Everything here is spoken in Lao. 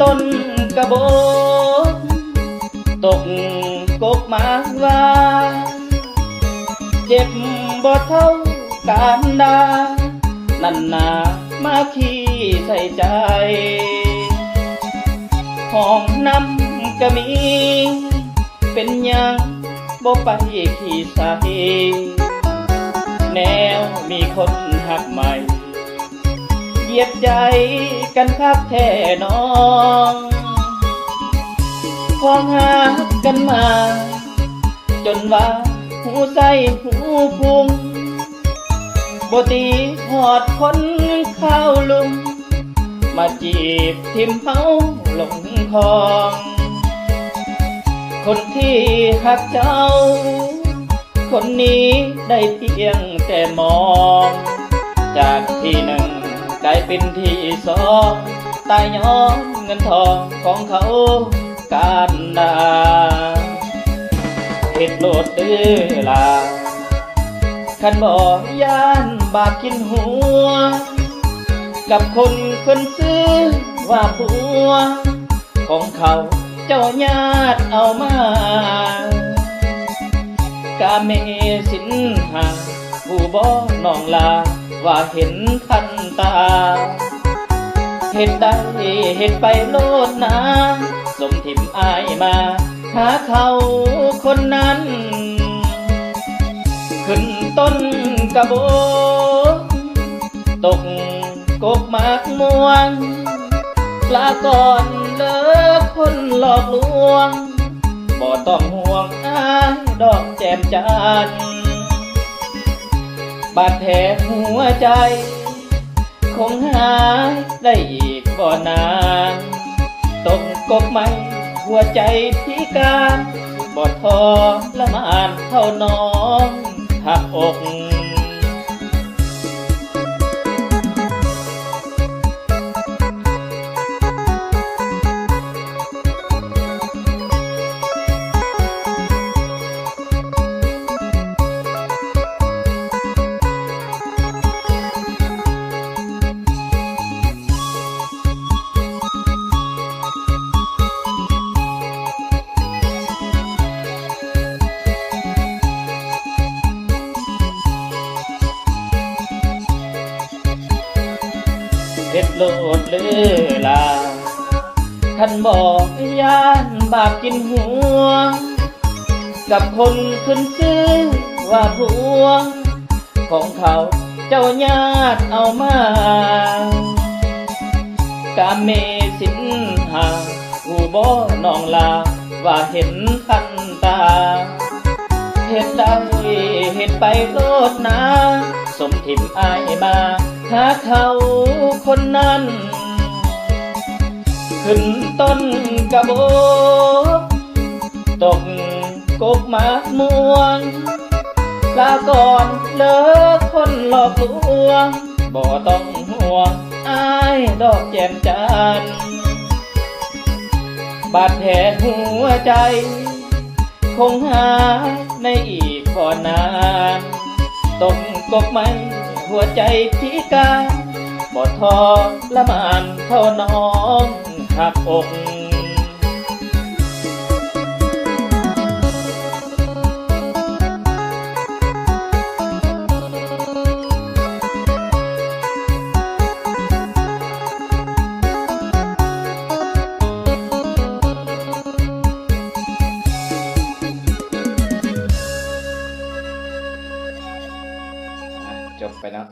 ຕົ້ນກະບົກ ຕົກກົກໝາກຫວ້າ ເຈັບບໍ່ເທົ່າການດ່າ ນັ້ນນາມາຂີ້ໃສ່ໃຈ ຫ້ອງນ້ຳກະມີ ເປັນຫຍັງບໍ່ໄປຂີ້ໃສ່ ແນວມີຄົນຮັກໃໝ່ ຢຽບໃຈກັນຄັກແທ້ນ້ອງ ຄອງຫາກັນມາ ຈົນວ່າຫູໄສ້ຫູພຸງ ບໍ່ຕີຮອດຄົນຂ່າວລຸ່ມ ມາຈີບຖິ້ມເຮົາລົງຄອງ ຄົນທີ່ຮັກເຈົ້າ ຄົນນີ້ໄດ້ພຽງແຕ່ມອງ ຈາກທີໜຶ່ງກາຍເປັນທີສອງ ຕາຍຍ້ອນເງິນທອງຂອງເຂົາການດາ ເຮັດໂລດເດີ້ຫຼ້າ ຄັນບໍ່ຢ້ານບາບກິນຫົວ ກັບຄົນເພິ່ນຊື່ວ່າຜົວ ຂອງເຂົາເຈົ້າຍາດເອົາມາ ກາເມສິນຫ້າ ຮູ້ບໍ່ນ້ອງຫຼ້າ ວ່າເຫັນທັນຕາ ເຮັດໄດ້ເຮັດໄປໂລດນາ ສົມຖິ້ມອ້າຍມາ ຫາເຂົາຄົນນັ້ນ ຂຶ້ນຕົ້ນກະບົກ ຕົກກົກໝາກມ່ວງ ລາກ່ອນເດີ້ຄົນຫຼອກລວງ ບໍ່ຕ້ອງຫ່ວງອ້າຍດອກແຈ່ມຈັນ ບາດແຜຫົວໃຈ ຄົງຫາຍໄດ້ອີກບໍ່ນານ ຕົກກົກໄມ້ຫົວໃຈພິການ ບໍ່ທໍລະມານເທົ່ານ້ອງຫັກອົກ. ເຮັດໂລດເລີລາ ຄັນບໍ່ຢ້ານບາບກິນຫົວ ກັບຄົນຂຶ້ນຊື່ວ່າຜົວ ຂອງເຂົາເຈົ້າຍາດເອົາມາ ກາເມສິນຫ້າ ຮູ້ບໍ່ນ້ອງຫຼ້າ ວ່າເຫັນທັນຕາ ເຮັດໄດ້ເຮັດໄປໂລດນາ ສົມຖິ້ມອ້າຍມາ ຫາເຂົາຄົນນັ້ນ ຂຶ້ນຕົ້ນກະບົກ ຕົກກົກໝາກມ່ວງ ລາກ່ອນເດີ້ຄົນຫຼອກລວງ ບໍ່ຕ້ອງຫ່ວງອ້າຍດອກແຈ່ມຈັນ ບາດແຜຫົວໃຈ ຄົງຫາຍໃນອີກບໍ່ນານ ຕົກກົກໄມ້ຫົວໃຈພິການ ບໍ່ທໍລະມານເທົ່ານ້ອງຫັກອົກ. ຈົບໄປເນາະ.